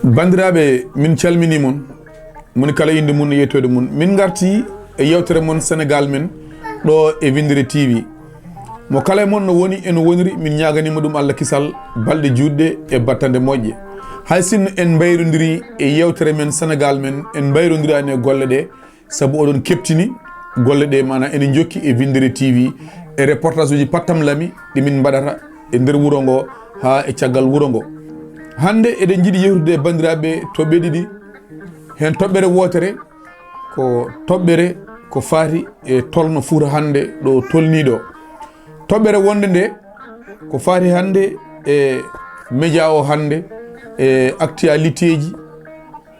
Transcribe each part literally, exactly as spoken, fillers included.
Banndiraaɓe, min calminii mon, moni kala innde mum e yettoode mum. Min ngartii e yeewtere mon Senegaal men ɗo e Winndere T V. Mo kala e mon no woni e no woniri, min ñaaganii mo ɗum Allah kisal, balɗe juutɗe e battande moƴƴe. Hay sinno en mbayrondirii e yeewtere men Senegaal men, en mbayrondiraa e golle ɗe, sabu oɗon keɓtini golle ɗe, maanaa ene njokki e Winndere T V, e reportage uji pattam lami ɗi min mbaɗata e nder wuro ngo haa e caggal wuro ngo. Hannde eɗen njiɗi yewtude e banndiraaɓe toɓɓe ɗiɗi, heen toɓɓere wootere ko toɓɓere ko faati e tolno Fuuta hannde ɗo tolnii ɗo. Toɓɓere wonnde nde ko faati hannde e média o hannde, e actualité ji,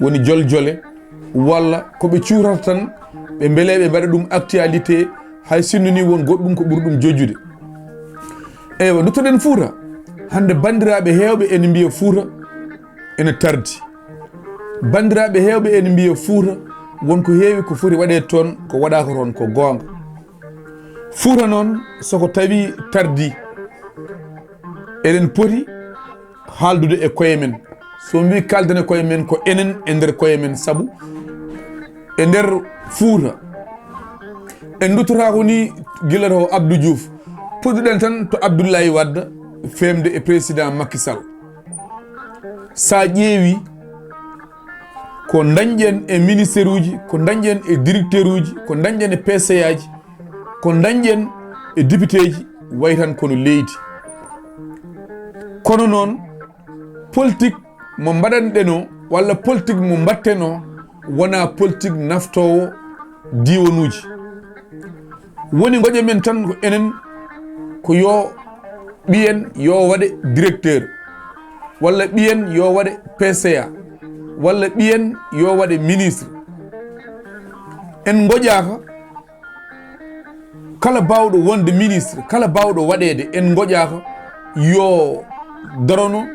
woni joljole, walla ko ɓe cuurata tan, ɓe mbele ɓe mbaɗa ɗum actualité, hay sinno ni won goɗɗum ko ɓuri ɗum jojjude. Eywa, nduttoɗen Fuuta. Hannde banndiraaɓe heewɓe ene mbiya Fuuta ene tardi. Banndiraaɓe heewɓe ene mbiya Fuuta won ko heewi ko foti waɗeede toon, ko waɗaaka toon, ko goonga. Fuuta noon, so ko tawi tardi, eɗen poti haaldude e koye men. So mi wii kaalden e koye men, ko enen e nder koye men, sabu e nder Fuuta, en nduttotaako ni gila to Abdou Diouf, puɗɗuɗen tan to Abdoulaye Wade, feemde e président Macky Sall. So a ƴeewi ko ndañɗen e ministère uji, ko ndañɗen e directeur uji, ko ndañɗen e P C A ji, ko ndañɗen e député ji, way tan kono leydi. Kono noon, politique mo mbaɗanɗen o, walla politique mo mbaɗten o, wonaa politique naftoowo diiwanuuji. Woni ngoƴa men tan ko enen, ko yo ɓiyen yo waɗe directeur, walla ɓiyen yo waɗe P C A, walla ɓiyen yo waɗe ministre. En ngoƴaaka kala baawɗo wonde ministre, kala baawɗo waɗeede, en ngoƴaaka yo darono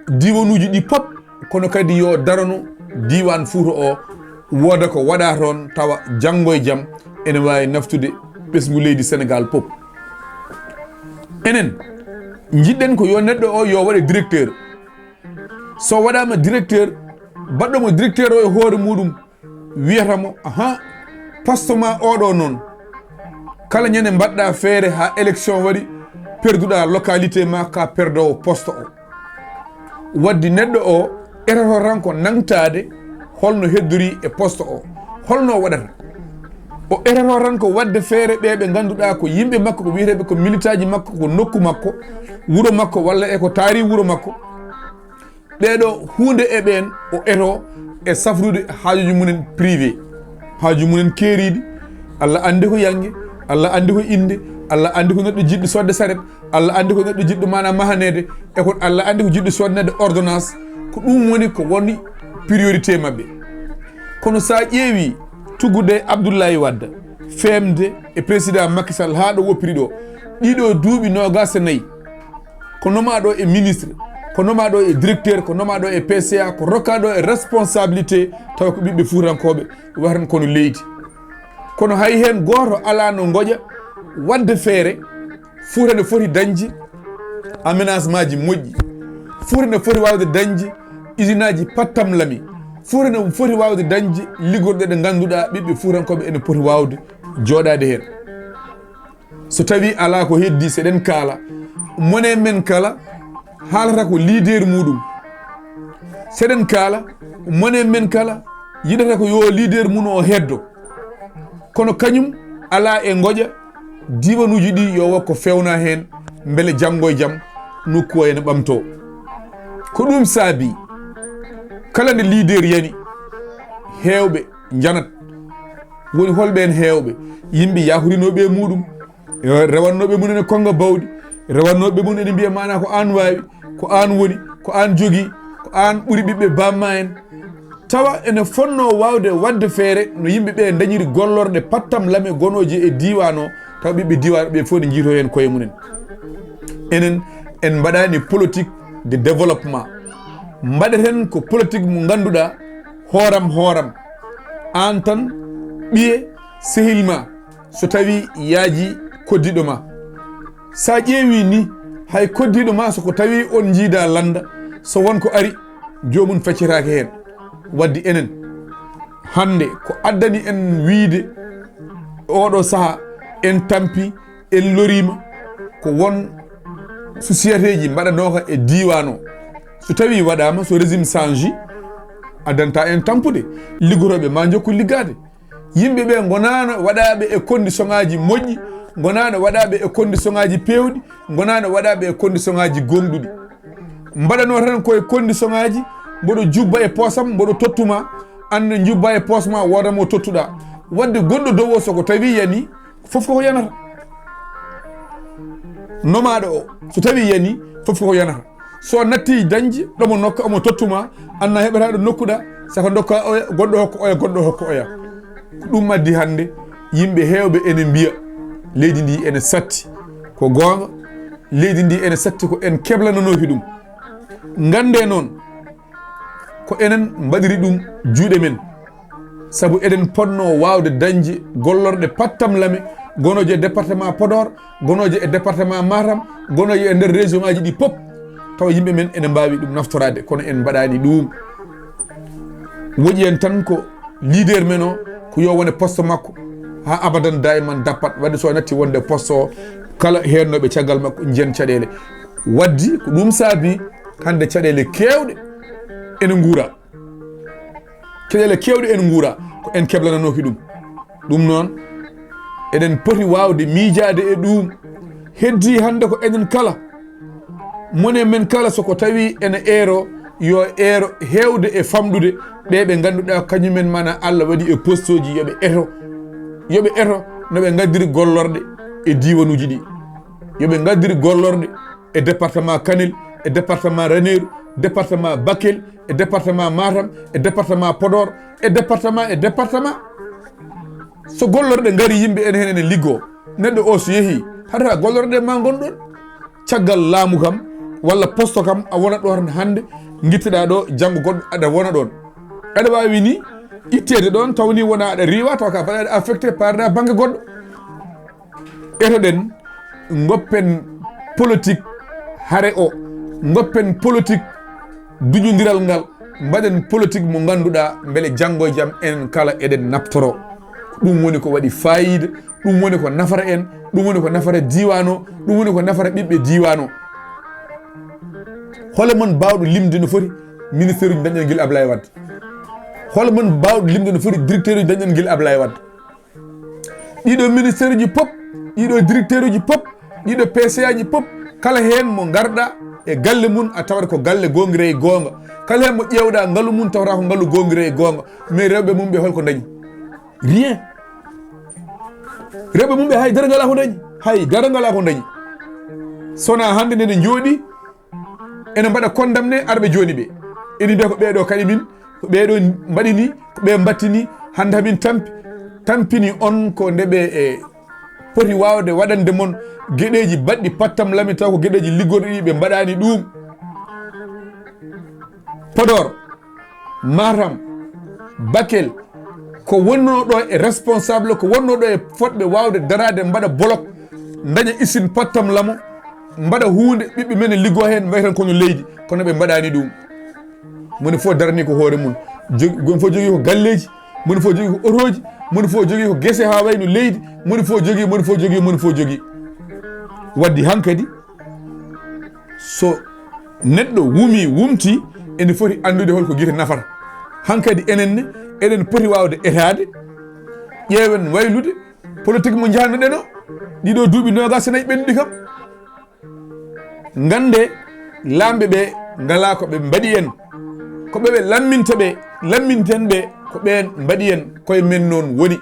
diiwanuuji ɗi pop, kono kadi yo darono diiwaan Fuuta o, wooda ko waɗa toon, tawa janngo e jam ene waawi naftude ɓesngu leydi Senegaal pop. Enen, njiɗɗen ko yo neɗɗo o yo waɗe directeur. So waɗaama directeur, baɗɗo mo directeur o e hoore muɗum, wiyata mo, "Ahan, poste ma oɗo noon, kala ñande mbaɗɗa feere haa élection waɗi, perduɗa localité ma, ka perdoowo poste o." Wadde neɗɗo o etoto tan ko nangtaade holno heddori e poste o, holno o waɗata. O etoto tan ko waɗde feere ɓe ɓe ngannduɗaa ko yimɓe makko, ko wiyeteeɓe ko militaaji makko, ko nokku makko, wuro makko, walla e ko taari wuro makko. Ɓeeɗo huunde e ɓeen o eto e safrude haajuuji mumen privé, haajuuji mumen keeriiɗi. Allah anndi ko yannge, Allah anndi ko innde, Allah anndi ko neɗɗo jiɗɗo soodde saret, Allah anndi ko neɗɗo jiɗɗo maanaam mahaneede, e ko Allah anndi ko jiɗɗo soodneede ordonnance. Ko ɗum woni ko woni priorité maɓɓe. Kono so a ƴeewi tuggude Abdoulaye Wade, feemde e président Macky Sall haa ɗo woppiri ɗo, ɗiɗo duuɓi noogaas e nayi, ko nomaa ɗo e ministre, ko nomaa ɗo e directeur, ko nomaa ɗo e P C A, ko rokkaa ɗo e responsabilité, tawa ko ɓiɓɓe fuutankooɓe, watan kono leydi. Kono hay heen gooto alaa no ngoƴa waɗde feere Fuuta ne foti dañde aménagement ji moƴƴi. Fuuta ne foti waawde dañde usine aji pattam lami. Fuuta ne foti waawde dañde liggorɗe ɗe ngannduɗaa ɓiɓɓe fuutankooɓe ene poti waawde jooɗaade heen. So tawii alaa ko heddii, seɗen kaala, mone men kala haalata ko leader muɗum. Seɗen kaala, mone men kala yiɗata ko yo leader mum o heddo. Kono kañum alaa e ngoƴa diiwanuuji ɗi yo wokko feewna heen, mbele janngo e jam nokku o ene ɓamtoo. Ko ɗum saabii kala nde leader yani, heewɓe njanat. Woni holɓe en heewɓe? Yimɓe yaakorinooɓe e muɗum, rewannooɓe mum ene konnga bawɗi, rewannooɓe mum ene mbiya maanaa ko aan waawi, ko aan woni, ko aan jogii, ko aan ɓuri ɓiɓɓe baamma en. Tawa ene fonnoo waawde waɗde feere no yimɓe ɓe ndañiri gollorɗe pattam lame gonooje e diiwaan o, tawa ɓiɓɓe diiwaan ɓe fof ne njiytoo heen koye mumen. Enen, en mbaɗaani politique de développement. Mbaɗeten ko politique mo ngannduɗaa hooram hooram. Aan tan, ɓiye, sehil ma, so tawii yaaji koddiiɗo ma. So a ƴeewii ni, hay koddiiɗo ma, so ko tawii on njiidaa lannda, so won ko ari, Joomum feccetaake heen. Waddi enen, hannde ko addani en wiyde oɗo saha en tampi, en loriima, ko won sociétéji mbaɗanooka e diiwaan o. So tawii waɗaama, so régime change, addanta en tampude. Liggotooɓe ma njokku liggaade. Yimɓe ɓe ngonaano waɗaaɓe e conditionŋaaji moƴƴi, ngonaano waɗaaɓe e conditionŋaaji peewɗi, ngonaano waɗaaɓe e conditionŋaaji gooŋɗuɗi. Mbaɗanoo tan koye conditionŋaaji, mboɗo jubba e poosam, mboɗo tottuma, aan ne njubba e poos ma, wooda mo tottuɗaa. Wadde gonɗo dow o, so ko tawi yani, fof koko yanata. Nomaaɗo o, so tawi yani, fof koko yanata. So a natti dañde ɗo mo nokka, omo tottuma, aan na heɓata ɗo nokkuɗa, saka dokka oya, goɗɗo hokka oya, goɗɗo hokka oya. Ko ɗum addi hannde yimɓe heewɓe ene mbiya leydi ndi ene satti. Ko goonga, leydi ndi ene satti, ko en keblananooki ɗum. Ngannde noon, ko enen mbaɗiri ɗum juuɗe men. Sabu eɗen potnoo waawde dañde gollorɗe pattamlame gonooje e département Podor, gonooje e département Matam, gonooje e nder région ŋaaji ɗi pop, tawa yimɓe men ene mbaawi ɗum naftoraade, kono en mbaɗaani ɗum. Woƴi en tan ko leader men o, ko yo wone poste makko, haa abadan daiman dappat. Wadde so natti wonde poste o, kala heennooɓe caggal makko njiyan caɗeele. Waddi ko ɗum saabi hannde caɗeele keewɗe ene nguura. Caɗeele keewɗe ene nguura, ko en keblananooki ɗum. Ɗum noon, eɗen poti waawde miijaade e ɗum. Heddii hannde ko enen kala, mone men kala, so ko tawi ene eero, yo eero heewde e famɗude ɓe ɓe ngannduɗaa kañumen mana Allah waɗi e poste uji, yo ɓe eto, yo ɓe eto no ɓe ngaddiri gollorɗe e diiwanuuji ɗi, yo ɓe ngaddiri gollorɗe e département Kanel, e département Raneeru, département Bakel, e département Matam, e département Podor, e département, e département. So gollorɗe ngari, yimɓe ene heen ene liggoo, neɗɗo o so yehii, haɗata gollorɗe ma ngon ɗoon. Caggal laamu kam, walla poste kam, a wona ɗo tan hannde, ngitteɗaa ɗo, janngo goɗɗo aɗa wona ɗoon. Aɗa waawi ni itteede ɗoon, taw ni wona aɗa riiwa, taw ka mbaɗa aɗa affecté, paarɗa bannge goɗɗo. Etoɗen, ngoppen politique hare o, ngoppen politique duƴondiral ngal, mbaɗen politique mo ngannduɗaa mbele janngo e jam enen kala eɗen naftoro. Ko ɗum woni ko waɗi faayiida, ɗum woni ko nafata en, ɗum woni ko nafata diiwaan o, ɗum woni ko nafata ɓiɓɓe diiwaan o. Hole mon baawɗo limde no foti ministère uji dañɗen gila Ablaye Wade? Hole mon baawɗo limde no foti directeur uji dañɗen gila Ablaye Wade? Ɗiɗo ministère uji pop, ɗiɗo directeur uji pop, ɗiɗo P C A ji pop, kala heen mo ngarɗa e galle mum, a tawat ko galle goongre e goonga. Kala heen mo ƴeewɗa ngalu mum, tawata ko ngalu goongre e goonga. Mais rewɓe mum ɓe, holko dañi? Rien. Rewɓe mum ɓe, hay dara ngalaa ko dañi. Hay dara ngalaa ko dañi. Sona hannde nde njooɗi, ene mbaɗa condamné arɓe jooni ɓe. Ene mbiya ko ɓeeɗo kaɗi min, ko ɓeeɗo mbaɗi ni, ko ɓe mbattini, hannde hamin tampi. Tampini on ko nde ɓe e poti waawde waɗande mon geɗeeji baɗɗi pattam lami, taw ko geɗeeji liggorɗi ɗi ɓe mbaɗaani ɗum. Podor, Matam, Bakel, ko wonnoo ɗo e responsable, ko wonnoo ɗo e fotɓe waawde daraade mbaɗa bolok, daña usine pattam lamo, mbaɗa huunde, ɓiɓɓe men e liggoo heen, mbayi tan kono leydi, kono ɓe mbaɗaani ɗum. Moni fof darani ko hoore mum. Jog-, moni fof jogii ko galleeji, moni fof jogii ko otooji, moni fof jogii ko gese haa wayno leydi, moni fof jogii, moni fof jogii, moni fof jogii. Waddi hankadi, so neɗɗo wumi, wumti, ene foti anndude holko gite nafata. Hankadi enen ne, eɗen poti waawde etaade, ƴeewen waylude, politique mo njahannoɗen o, ɗiɗo duuɓi noogas e nayi ɓennuɗi kam. Ngannde, laamɓe ɓe ngalaa ko ɓe mbaɗi en. Ko ɓe ɓe lamminta ɓe, lamminten ɓe, ko ɓeen mbaɗi en, koye men noon woni.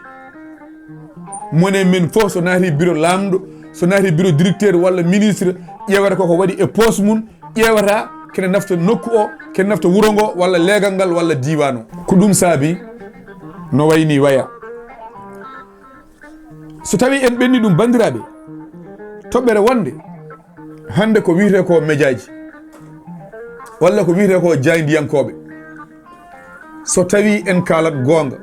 Mone men fof so naati bureau laamɗo, so naati bureau directeur walla ministre, ƴeewata koko waɗi e poos mum, ƴeewata kene nafta nokku o, kene nafta wuro ngo walla leegal ngal walla diiwaan o. Ko ɗum saabi no wayni waya. So tawii en ɓenni ɗum, banndiraaɓe, toɓɓere wonde hannde ko wiyetee ko médiaji walla ko wiyetee ko jaayndiyankooɓe. So tawii en kaalat goonga,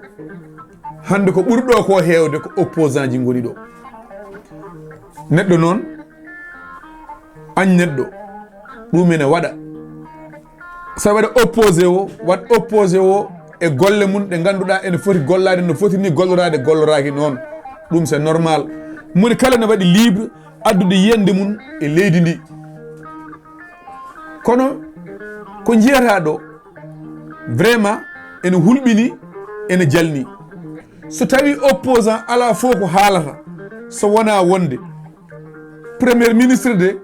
hannde ko ɓurɗo ko heewde ko opposant ji ngoni ɗo. Neɗɗo noon, añ neɗɗo, ɗum ene waɗa. So waɗa opposé o, waɗ opposé o e golle mum ɗe ngannduɗaa ene foti gollaade no foti ni golloraade, golloraaki noon. Ɗum c'est normal. Moni kala ne waɗi libre addude yiyannde mum e leydi ndi. Kono ko njiyataa ɗo, vraiment, ene hulɓini, ene jalni. So tawi opposant alaa fof ko haalata, so wonaa wonde premier ministre de,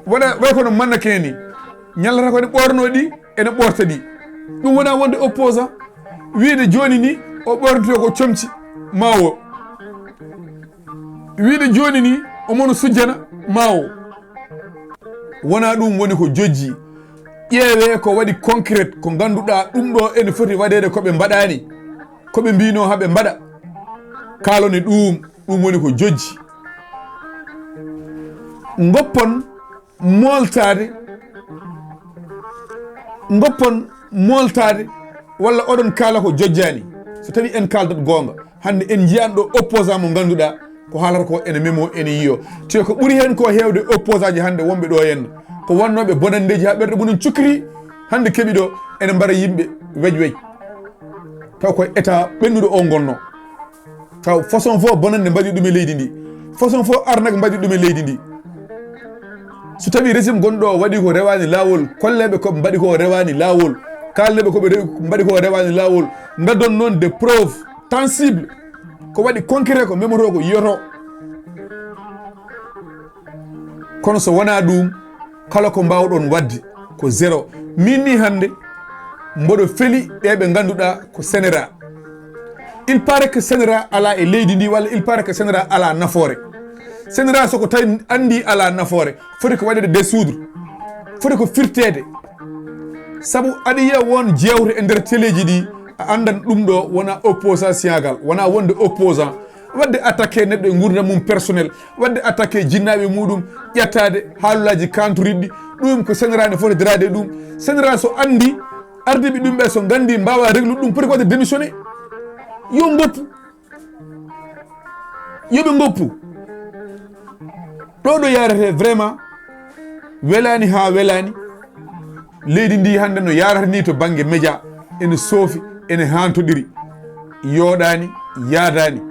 waɗa, way kono mannequin ni, ñallata ko ene ɓoorno ɗi, ene ɓoorta ɗi. Ɗum wonaa wonde opposant. Wiide jooni ni, o ɓoornotoo ko comci, ma o. Wiide jooni ni, omo no sujjana, ma o. Wonaa ɗum woni ko jojji. Ƴeewee ko waɗi concret, ko ngannduɗaa ɗum ɗo ene foti waɗeede ko ɓe mbaɗaani, ko ɓe mbiinoo haa ɓe mbaɗa. Kaalone ɗum, ɗum woni ko jojji. Ngoppon mooltaade, ngoppon mooltaade, walla oɗon kaala ko jojjaani. So tawi en kaaldat goonga, hannde en njiyan ɗo opposant mo ngannduɗaa ko haalata ko ene memo, ene yiyo. Te ko ɓuri heen ko heewde opposant ji hannde wonɓe ɗo henna, ko wonnooɓe bonanndeeji haa ɓerɗe mumen cukkiti, hannde keɓi ɗo ene mbara yimɓe wej wej. Taw ko état ɓennuɗo o ngonno. Taw façon fof bonannde mbaɗi ɗum e leydi ndi. Façon fof arnaque mbaɗi ɗum e leydi ndi. So tawi régime gonɗo o waɗi ko rewaani laawol, kolleeɓe ko mbaɗi ko rewaani laawol, kaalneeɓe ko ɓe rewi, mbaɗi ko rewaani laawol, ngaddon noon des preuves tangibles, ko waɗi concret, ko memoto, ko yiyoto. Kono so wonaa ɗum, kala ko mbaawɗon waɗde ko zéro. Min ni hannde mboɗo feli ɓe ɓe ngannduɗaa ko sénéra. Il paraît que sénéra alaa e leydi ndi, walla il paraît que sénéra alaa nafoore. Sénéra so ko tawi anndi alaa nafoore, foti ko waɗeede dissoudre, foti ko firteede. Sabu aɗa yiya won jeewte e nder teleeji ɗi, a anndan ɗum ɗo wona opposant siyagal, wona wonde opposant. Waɗde attaqué neɗɗo e nguurndam mum personnel, waɗde attaqué jinnaaɓe muɗum, ƴettaade haalulaaji kanturiɗi, ɗum ko sénéra ne foti daraade e ɗum. Sénéra so anndi, ardiiɓe ɗum ɓe so nganndi mbaawa réglude ɗum, poti ko waɗde démissionné. Yo ngoppu. Yo ɓe ngoppu. Ɗo ɗo yarete vraiment welaani haa welaani. Leydi ndi hannde no yarata ni to bannge média, ene soofi, ene haantoɗiri, yooɗaani, yaadaani.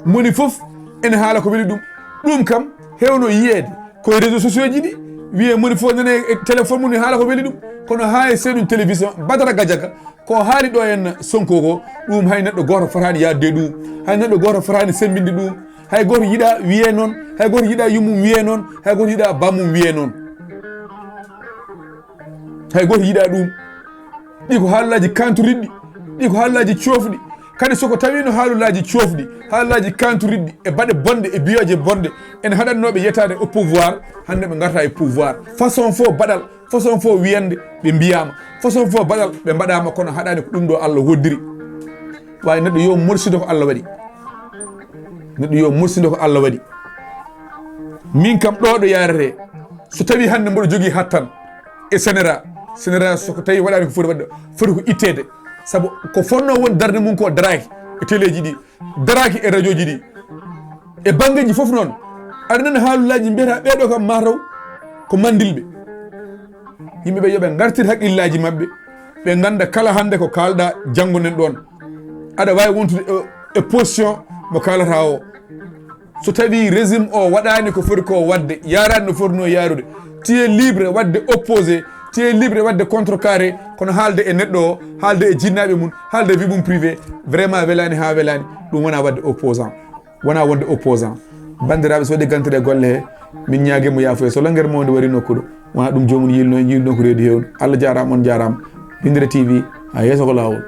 Moni fof ene haala ko weli ɗum. Ɗum kam hewno yiyeede ko e réseaux sociaux ji ɗi, wiye moni fof nane e téléphone mum ne haala ko weli ɗum. Kono haa e seenun télévision, Badara Gadiaga, ko haali ɗo en Sonko ko, ɗum hay neɗɗo gooto fotaani yaadde ɗum, hay neɗɗo gooto fotaani semmbinde ɗum. Hay gooto yiɗa wiye noon, hay gooto yiɗa yummum wiye noon, hay gooto yiɗa bammum wiye noon. Hay gooto yiɗa ɗum. Ɗi ko haalulaaji kanturiɗi, ɗi ko haalulaaji coofɗi. Kadi soko tawino haalulaaji coofɗi, haalulaaji kanturiɗi e baɗe bonɗe e biyoje bonɗe, ene haɗannooɓe yetaade au pouvoir, hannde ɓe ngarta e pouvoir. Façon fof baɗal, façon fof wiyande ɓe mbiyaama, façon fof baɗal ɓe mbaɗaama, kono haɗaani ko ɗum ɗo Allah hoddiri. Waawi neɗɗo yo morsido ko Allah waɗi. Neɗɗo yo morsido ko Allah waɗi. Min kam ɗo ɗo yarete, so tawi hannde mboɗo jogii hattan e sénéra, sénéra so ko tawi waɗaani ko foti waɗde, foti ko itteede. Sabu ko fonnoo won darnde mum ko daraaki e teleeji ɗi, daraaki e rajooji ɗi, e banngeeji fof noon. Aɗa nana haalulaaji mbiyata ɓeeɗo kam mataw ko manndilɓe. Yimɓe ɓe yo ɓe ngartir haqqillaaji maɓɓe, ɓe ngannda kala hannde ko kaalɗa janngo nen ɗoon. Aɗa waawi wontude e, e position mo kaalata o. So tawi régime o waɗaani ko foti ko waɗde, yaaraani no fotnoo yaarude, tu es libre waɗde opposé, tu es libre waɗde contrecarré, kono haalde e neɗɗo o, haalde e jinnaaɓe mum, haalde e vie mum privé, vraiment welaani haa welaani, ɗum wonaa waɗde opposant, wonaa wonde opposant. Banndiraaɓe, so waɗi gantere e golle he, min ñaagii mo yaafuya. So lanngere mawde warii nokku ɗo, wonaa ɗum joomum yiilno, yiilno ko reedu heewnu. Allah jaaraama, on jaaraama. Binndiere T V, haa yeeso ko laawol.